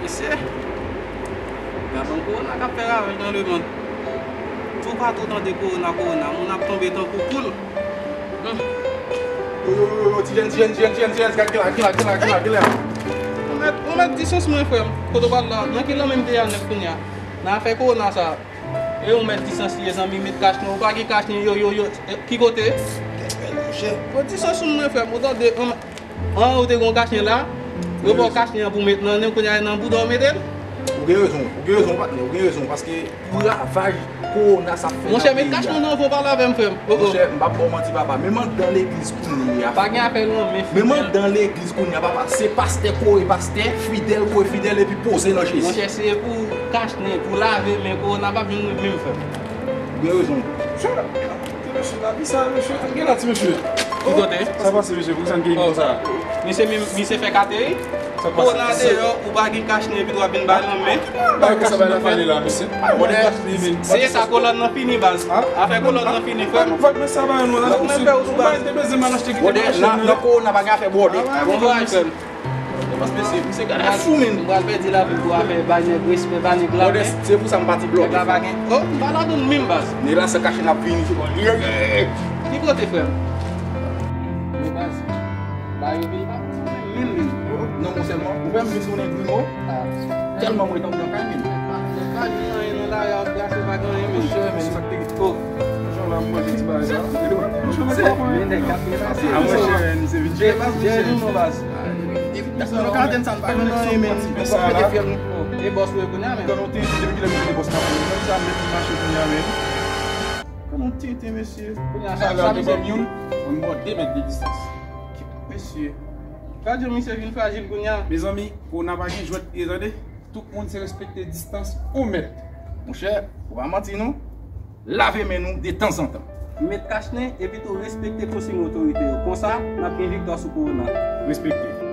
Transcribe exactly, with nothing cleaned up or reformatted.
Mesye, gade yon kowona k ap fè ravèj nan lemonn. Toupatou w tande kowona, kowona, moun ap tonbe tankou poul. Hmm. Yo, yo, yo, yo, ti jèn, ti jèn, ti jèn, ti jèn, ti jèn, gade ki la, ki la, ki la, ki la, ki la. Yon mèt, yon mèt distans mwen, frè m. Kote w pral la? Nan ki lanmè m te ye a nèt kounye a? Nan afè kowona sa. E yon mèt distans li ye, zanmi, met kachnen. Ou pa gen kachnen, yo, yo, yo. E, ki kote? Pran distans mwen, frè m. Ou tande, an, an, ou te gen yon kachnen la. Yo ba w kachnen an pou met nan nen, kounye a nan bouda w mete l. Ou gen rezon, ou gen rezon, patnè, ou gen rezon, paske pou ravaj kowona sa ap fè nan peyi a. Monchè, met kachnen w nan vo, pale avè m, frè m. Oh, oh. Monchè, m p ap ba w manti, papa. Menm anndan legliz kounye a. Pa gen afè lanmè, frè m. Menm anndan legliz kounye a, papa. Se pastè kore pastè, fidèl kore fidèl, epi poze nan Jezi. Monchè, se pou kachnen, pou lave men, kowona p ap jwenn nou menm, frè m. Ou gen rezon. Mesye, lavi sa, mesye, tande la, ti mesye. Ki kote? Sa pase, mesye, pou ki sa n gen konsa? Misye menm, misye fèk ateri. Sa pase? Kowona deyò, ou pa gen kachnen, epi w ap vin bay lanmè. Bay kachnen bay lanmè la, mesye. Brother, se sa, kolòn nan fini, baz. Afè kolòn nan fini, frè m. Fòk mwen sa bay nou la. Ou menm fè ou sou baz. Te bezwen m al achte kite machin nan. Nan kowona pa gen afè brother. Bon bagay, frè m. Mesye, misye gade fou, men. M pral pèdi lavi pou afè bay nèg respè, bay nèg la. Brother, se pou sa m pati bloke. Nèg la pa gen. Oh, m pa ladan l menm, baz. Nèg la san kache l ap vini. Ki kote, frè m? Yo, baz. Ba yo vin pa menm, menm. Non, mwen sèlman. Ou fè m vin tounen grimo. Tèlman mwen tann nan kay, men. Nèg pa gen anyen nan lari a, ap brase pa gen anyen, men. Monchè, men sa k te gen. Oh. Jan la, mwen di bagay sa. Men nèg k ap pase. Ah, monchè, men se vin jè, baz, jè nou non, baz. Nan karanten sa, n pa jwenn anyen, men. Mwen pete fyèl nou. E bòs ou ye kounye a, men. Depi kilè m te bòs la, men sa, m met mache kounye a, men. Kòman tenten, mesye? Kounye a, sa, sa, misye. Yon, yon bò de mèt de distans. Mesye. Gade jan misye vin frajil kounye a. Mezanmi, kowona pa gen jwèt li ye, tande. Tout moun se respekte distans yon mèt. Monchè, ou pa manti non. Lave men nou detanzantan. Met kachnen epi tou respekte konsiy otorite yo. Konsa, n ap gen viktwa sou kowona. Respekte.